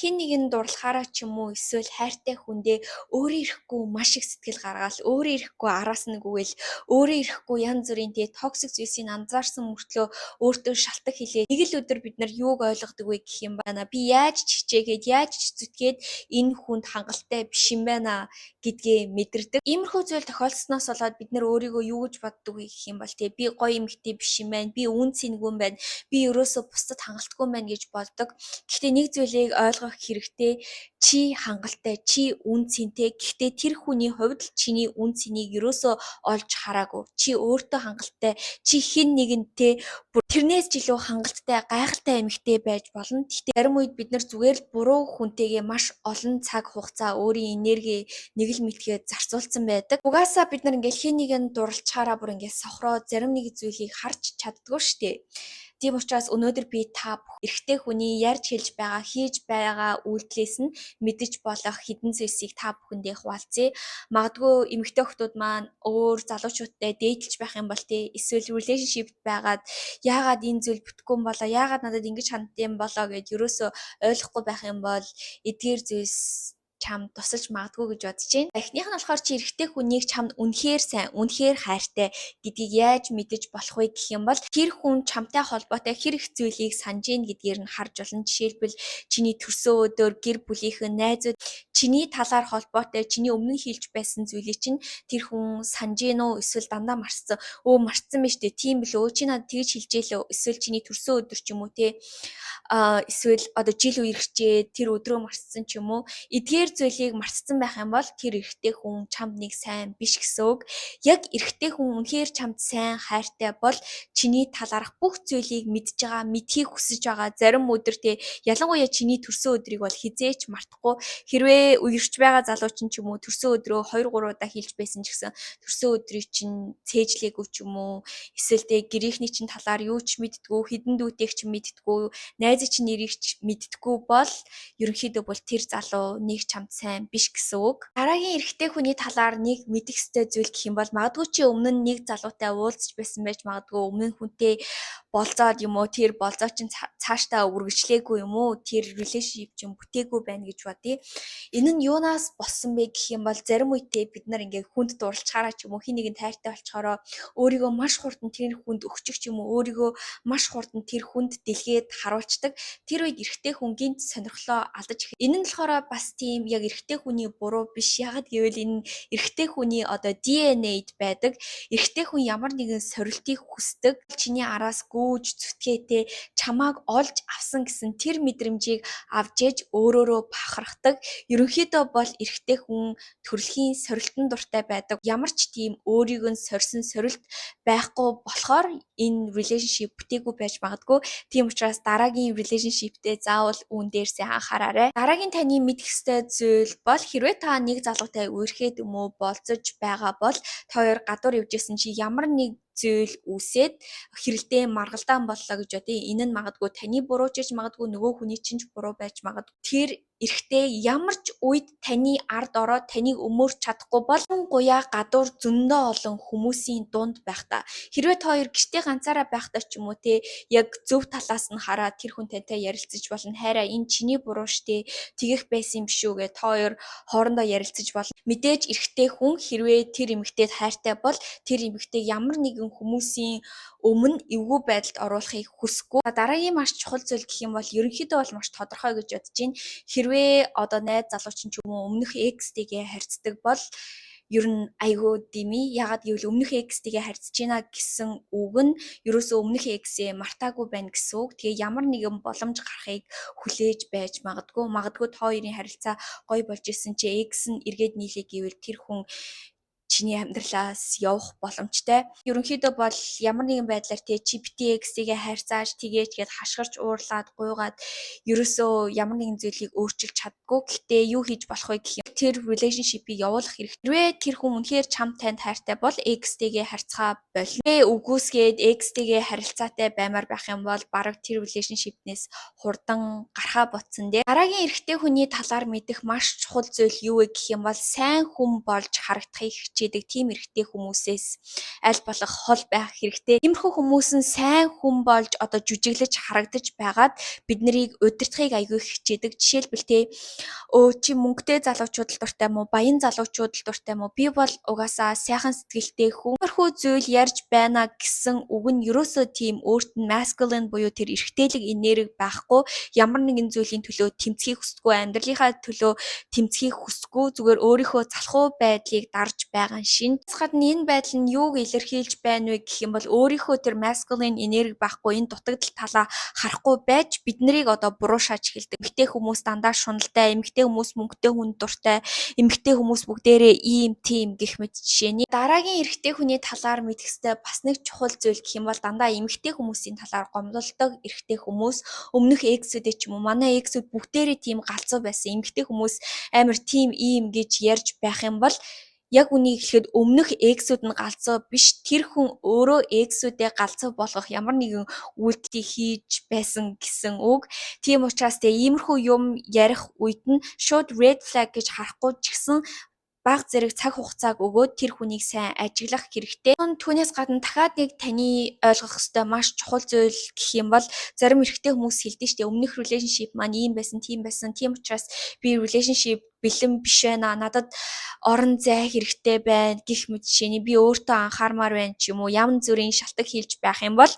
хэн нэгэн дурлахаараа ч юм уу, эсвэл хайртай хүндээ өөрөө ирэхгүй маш их сэтгэл гаргаал, өөрөө ирэхгүй араас нь гүгээл, өөрөө ирэхгүй янз бүрийн тэгээ toxic зүйлсийг анзаарсан мөртлөө өөртөө шалтгаан хэлээ. Нэг л өдөр бид нар юуг ойлгодог вэ гэх юм байна. Би яаж ч хичээгээд, яаж ч зүтгээд энэ хүнд хангалттай биш юм байна гэдгээ мэдэрдэг. Иймэрхүү зүйл тохиолдсоноос болоод бид нар өөрийгөө юу гэж боддог вэ гэх юм бол тэгээ би гоё эмэгтэй биш юм байна. Би үнэ цэнгүй юм байна. Би ерөөсөө бусдад хангалтгүй юм байна гэж боддог. Гэхдээ нэг зүйлийг ойлгох хэрэгтэй. Чи хангалттай, чи үнэ цэнтэй. Гэхдээ тэр хүний хувьд л чиний үнэ цэнийг ерөөсөө олж хараагүй. Чи өөртөө хангалттай, чи хэн нэгэнтэй бүр тэрнээс ч илүү хангалттай, гайхалтай эмэгтэй байж болно. Гэхдээ зарим үед бид нар зүгээр л буруу хүнтэйгээ маш олон цаг хугацаа, өөрийн энерги нэг л мэдгээд зарцуулсан байдаг. Угаасаа бид нар ингээл хэн нэгэн дурлцахаараа бүр ингээд сохроо зарим нэг зүйлийг харж чаддгүй шүү дээ. Тийм учраас өнөөдөр би та бүх эрэгтэй хүний ярьж хэлж байгаа, хийж байгаа үйлдэлээс нь мэдэж болох хэдэн зүйлсийг та бүхэндээ хуваалцъя. Магадгүй эмэгтэй охидууд маань өөр залуучуудтай date лж байх юм бол тий, эсвэл relationship байгаад яагаад энэ зүйл бүтэхгүй юм болоо, яагаад надад ингэж хандсан юм болоо гэд ерөөсөө ойлгохгүй байх юм бол эдгээр зүйлс чамд тусалж магадгүй гэж бодож байна. Эхнийх нь болохоор чи эрэгтэй хүнийг чамд үнэхээр сайн, үнэхээр хайртай гэдгийг яаж мэдэж болох вэ гэх юм бол тэр хүн чамтай холбоотой хэр их зүйлийг санаж гин гэдгээр нь харж болно. Жишээлбэл, чиний төрсөн өдөр, гэр бүлийнхэн, найзууд, чиний талаар холбоотой чиний өмнө нь хэлж байсан зүйлийг чинь тэр хүн санаж гин үү, эсвэл дандаа марцсан. Өө, марцсан байж тээ, тийм билүү? Чи надад тэгж хэлжээ лөө? Эсвэл чиний төрсөн өдөр ч юм уу те, эсвэл одоо жил үерхчээ тэр өдрөө марцсан ч юм уу. Эдгээр зүйлийг мартсан байх юм бол тэр эрэгтэй хүн чамд нэг сайн биш гэсэн үг. Яг эрэгтэй хүн үнэхээр чамд сайн хайртай бол чиний талаарх бүх зүйлийг мэдж байгаа, мэдэхийг хүсэж байгаа. Зарим өдөр те, ялангуяа чиний төрсөн өдрийг бол хэзээ ч мартахгүй. Хэрвээ үерч байгаа залуучин ч юм уу, төрсөн өдрөө 2 3 удаа хэлж байсан ч гэсэн төрсөн өдрийг чинь цээжлээгүй ч юм уу, эсвэл те, гэрийнхний чинь талаар юу ч мэддэггүй, хэдэн дүүтэйг ч мэддэггүй, найзын чинь нэрийг ч мэддэггүй бол ерөнхийдөө бол тэр залуу нэг чамд сайн биш гэсэн үг. Дараагийн эрэгтэй хүний талаар нэг мэдэх ёстой зүйл гэх юм бол магадгүй чи өмнө нь нэг залуутай уулзч байсан байж магадгүй, өмнө нь хүнтэй болзоод юм уу, тэр болзоо чинь цаашдаа үргэлжлээгүй юм уу, тэр relationship чинь бүтээгүй байна гэж бодъё. Энэ нь юунаас болсон бэ гэх юм бол зарим үедээ бид нар ингээд хүнд дурлцахаараа ч юм уу, хэн нэгэнд хайртай болчоороо өөрийгөө маш хурдан тэр хүнд өгчих ч юм уу, өөрийгөө маш хурдан тэр хүнд дэлгээд харуулцдаг. Тэр үед эрэгтэй хүн гэнэт сонирхлоо алдаж. Энэ нь болохоор бас тийм яг эрэгтэй хүний буруу биш. Яагаад гэвэл энэ эрэгтэй хүний одоо DNA-д байдаг. Эрэгтэй хүн ямар нэгэн сорилтыг хүсдэг. Чиний араас гүйж зүтгээтэй чамааг олж авсан гэсэн тэр мэдрэмжийг авч ээж өөрөөрөө бахархдаг. Ерөнхийдөө бол эрэгтэй хүн төрөлхийн сорилтон дуртай байдаг. Ямар ч тийм өөрийг нь сорьсон сорилт байхгүй болохоор энэ relationship бүтээгүй байж магадгүй. Тийм учраас дараагийн relationship-тэй заавал үүн дээрсээ анхаараарай. Дараагийн таны мэдэх ёстой зүйл бол хэрвээ та нэг залуутай үерхэд юм уу, болзож байгаа бол та хоёр гадуур явж исэн чи ямар нэг зүйл үүсээд хэрэлдээ маргалдаан боллоо гэж бодъё. Энэ нь магадгүй таны буруу ч гэж магадгүй, нөгөө хүний чинь ч буруу байж магадгүй. Тэр эрэгтэй ямар ч үед таны ард ороод таныг өмөөрч чадахгүй бол гуяа гадуур зөндөө олон хүмүүсийн дунд байхдаа, хэрвээ та хоёр гэртээ ганцаараа байхдаа ч юм уу те, яг зөв талаас нь хараад тэр хүн тантай ярилцаж болно. "Хайраа, энэ чиний буруу штэ, тэгэх байсан юм биш үү" гэж та хоёр хоорондоо ярилцаж болно. Мэдээж эрэгтэй хүн хэрвээ тэр эмэгтэйд хайртай бол тэр эмэгтэйг ямар нэгэн хүмүүсийн өмнө эвгүй байдалд оруулахыг хүсэхгүй. Дараагийн маш чухал зүйл гэх юм бол ерөнхийдөө бол маш тодорхой гэж бодож байна. Хэрвээ одоо найз залуу чинь ч юм уу өмнөх ex тэйгээ харьцдаг бол ер нь айгүй дими. Яагаад гэвэл өмнөх ex тэйгээ харьцаж байна гэсэн үг нь ерөөсөө өмнөх ex ээ мартаагүй байна гэсэн үг. Тэгээ ямар нэгэн боломж гарахыг хүлээж байж магадгүй. Магадгүй та хоёрын харилцаа гоё болж исэн чи ex нь эргээд нийлээ гэвэл тэр хүн чиний амьдралаас явах боломжтой. Ерөнхийдөө бол ямар нэгэн байдлаар те, чи битгий ex тэйгээ харьцааж тэгээч гээд хашгирч уурлаад гуйгаад ерөөсөө ямар нэгэн зүйлийг өөрчилж чаддаггүй. Гэхдээ юу хийж болох вэ гэх юм, тэр relationship-ийг явуулах хэрэгтэй. Хэрвээ тэр хүн үнэхээр чам танд хайртай бол ex тэйгээ харьцаа болно. Үгүйсгээд ex тэйгээ харилцаатай баймаар байх юм бол бараг тэр relationship-нээс хурдан гарахаа бодсон дээ. Дараагийн эрэгтэй хүний талаар мэдэх маш чухал зүйл юу вэ гэх юм бол сайн хүн болж харагдахыг хичээ. хичээдэг тийм эрэгтэй хүмүүсээс аль болох хол байх хэрэгтэй. Иймэрхүү хүмүүс нь сайн хүн болж одоо жүжиглэж харагдаж байгаад бид нарыг удирдахыг аягүй их хичээдэг. Жишээлбэл, те, өө, чи мөнгөтэй залуучууд л дуртай юм уу? Баян залуучууд л дуртай юм уу? Би бол угаасаа сайхан сэтгэлтэй хүн. Иймэрхүү зүйл ярьж байна гэсэн үг нь ерөөсөө тийм өөрт нь masculine буюу тэр эрэгтэйлэг энерги байхгүй, ямар нэгэн зүйлийн төлөө тэмцэхийг хүсдэггүй, амьдралынхаа төлөө тэмцэхийг хүсдэггүй, зүгээр өөрийнхөө залхуу байдлыг дарж байгаа шинж. Гадна энэ байдал нь юуг илэрхийлж байна вэ гэх юм бол өөрийнхөө тэр masculine энерги байхгүй, энэ дутагдал талаа харахгүй байж бид нарыг одоо буруу шааж эхэлдэг. Эмэгтэй хүмүүс дандаа шуналтай, эмэгтэй хүмүүс мөнгөтэй хүнд дуртай, эмэгтэй хүмүүс бүгдээрээ ийм тийм гэх мэт жишээний. Дараагийн эрэгтэй хүний талаар мэдэх ёстой бас нэг чухал зүйл гэх юм бол дандаа эмэгтэй хүмүүсийн талаар гомдолдог эрэгтэй хүмүүс өмнөх ex үүдээ ч юм уу, манай ex үүд бүгдээрээ тийм галзуу байсан. Эмэгтэй хүмүүс амар тийм ийм гэж ярьж байх юм бол яг үнийг хэлэхэд өмнөх ex үүд нь галзуу биш, тэр хүн өөрөө ex үүдээ галзуу болгох ямар нэгэн үйлдэлийг хийж байсан гэсэн үг. Тийм учраас тэ иймэрхүү юм ярих үед нь шууд red flag гэж харахгүй ч гэсэн бага зэрэг цаг хугацааг өгөөд тэр хүнийг сайн ажиглах хэрэгтэй. Түүнээс гадна дахиад нэг таны ойлгох ёстой маш чухал зүйл гэх юм бол зарим эрэгтэй хүмүүс хэлдэг шүү дээ. Өмнөх relationship маань ийм байсан, тийм байсан. Тийм учраас би relationship бэлэн биш байна. Надад орон зай хэрэгтэй байна гэх мэт жишээний, би өөртөө анхаармаар байна ч юм уу, янз бүрийн шалтгаан хэлж байх юм бол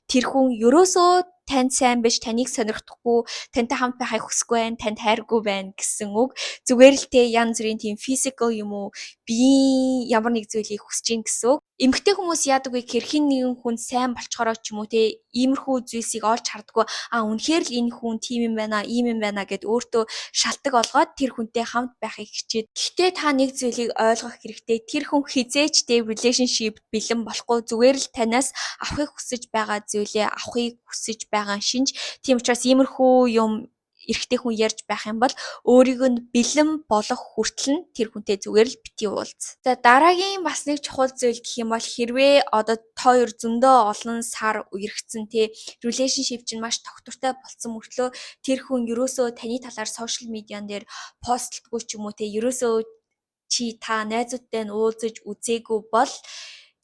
тэр хүн ерөөсөө танд сайн биш, таныг сонирхдохгүй, тантай хамт байхыг хүсэхгүй байна, танд хайргүй байна гэсэн үг. Зүгээр л те янз бүрийн тийм physical юм уу, биеийн ямар нэг зүйлийг хүсэж байна гэсэн үг. Эмэгтэй хүмүүс яадаг вэ гэхээр хэн нэгэн хүн сайн болчхороо ч юм уу те иймэрхүү зүйлсийг олж хардаггүй, а, үнэхээр л энэ хүн тийм юм байна, ийм юм байна гээд өөртөө шалтгаан олгоод тэр хүнтэй хамт байхыг хичээд. Гэхдээ та нэг зүйлийг ойлгох хэрэгтэй. Тэр хүн хэзээ ч те relationship бэлэн болохгүй, зүгээр л танаас авахыг хүсэж байгаа зүйлээ авахыг хүсэж байгаа шинж. Тийм учраас иймэрхүү юм эрэгтэй хүн ярьж байх юм бол өөрийгөө нь бэлэн болох хүртэл нь тэр хүнтэй зүгээр л битгий уулз. За, дараагийн бас нэг чухал зүйл гэх юм бол хэрвээ одоо та хоёр зөндөө олон сар үерхсэн, те, relationship чинь маш тогтвортой болцсон мөртлөө тэр хүн ерөөсөө таны талаар social media н дээр post лдоггүй ч юм уу, те, ерөөсөө чи та найзуудтай нь уулзаж үзээгүй бол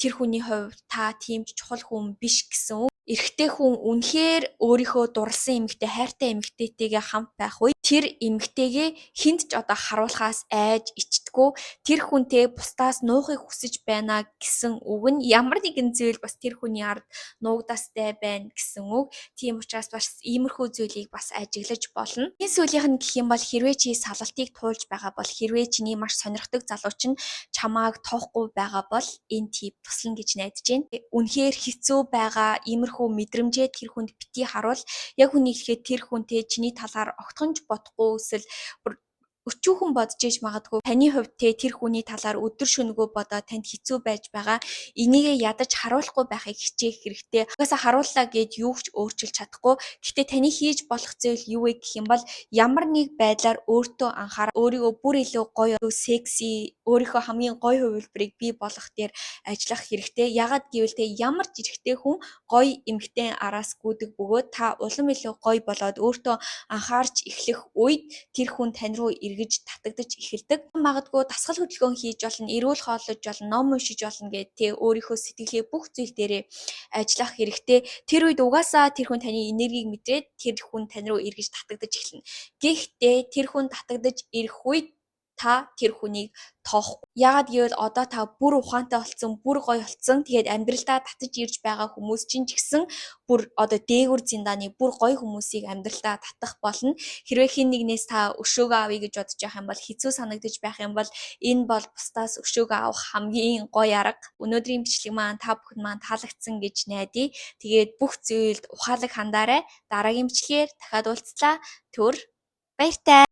тэр хүний хувьд та тийм ч чухал хүн биш гэсэн үг. Эрэгтэй хүн үнэхээр өөрийнхөө дурласан эмэгтэй, хайртай эмэгтэйтэйгээ хамт байх үед тэр эмэгтэйгээ хэнд ч одоо харуулахаас айж ичдэггүй, тэр хүнтэй бусдаас нуухыг хүсэж байна гэсэн үг нь ямар нэгэн зүйл бас тэр хүний ард нуугдаастай байна гэсэн үг. Тийм учраас бас иймэрхүү зүйлийг бас ажиглаж болно. Энэ сүүлийнх нь гэх юм бол хэрвээ чи салалтыг туулж байгаа бол, хэрвээ чиний маш сонирхдаг залуу чинь чамааг тоохгүй байгаа бол энэ tip туслана гэж найдаж байна. Үнэхээр хэцүү байгаа иймэрхүү мэдрэмжээ тэр хүнд битгий харуул. Яг үнийг хэлэхэд тэр хүнтэй чиний талаар огтхон ч бодохгүй эсвэл бүр өчүүхэн бодож иж магадгүй, таны хувьд те тэр хүний талаар өдөр шөнөгөө бодоод танд хэцүү байж байгаа. Энийгээ ядаж харуулахгүй байхыг хичээх хэрэгтэй. Угаасаа харууллаа гээд юу ч өөрчилж чадахгүй. Гэхдээ таны хийж болох зүйл юу вэ гэх юм бол ямар нэг байдлаар өөртөө анхаарал, өөрийгөө бүр илүү гоё, секси, өөрийнхөө хамгийн гоё хувилбарыг бий болгох дээр ажиллах хэрэгтэй. Яагаад гэвэл те ямар ч эрэгтэй хүн гоё эмэгтэй араас гүйдэг бөгөөд та улам илүү гоё болоод өөртөө анхаарч эхлэх үед тэр хүн тань руу эргэж татагдаж эхэлдэг. Магадгүй дасгал хөдөлгөөн хийж болно, эрүүл хооллож болно, ном уншиж болно гээд тэ өөрийнхөө сэтгэлээ бүх зүйл дээрээ ажиллах хэрэгтэй. Тэр үед угаасаа тэр хүн таны энергийг мэдрээд тэр хүн тань руу эргэж татагдаж эхэлнэ. Гэхдээ тэр хүн татагдаж ирэх үед та тэр хүнийг тоохгүй. Яагаад гэвэл одоо та бүр ухаантай болцсон, бүр гоё болцсон. Тэгээд амьдралдаа татаж ирж байгаа хүмүүс чинь ч гэсэн бүр одоо дээгүр зиндааны бүр гоё хүмүүсийг амьдралдаа татах болно. Хэрвээ хэн нэгнээс та өшөөгөө авъя гэж бодож байх юм бол, хэцүү санагдаж байх юм бол энэ бол бусдаас өшөөгөө авах хамгийн гоё арга. Өнөөдрийн бичлэг маань та бүхэн маань таалагдсан гэж найдъя. Тэгээд бүх зүйлд ухаалаг хандаарай. Дараагийн бичлэгээр дахиад уулзлаа. Түр баяртай.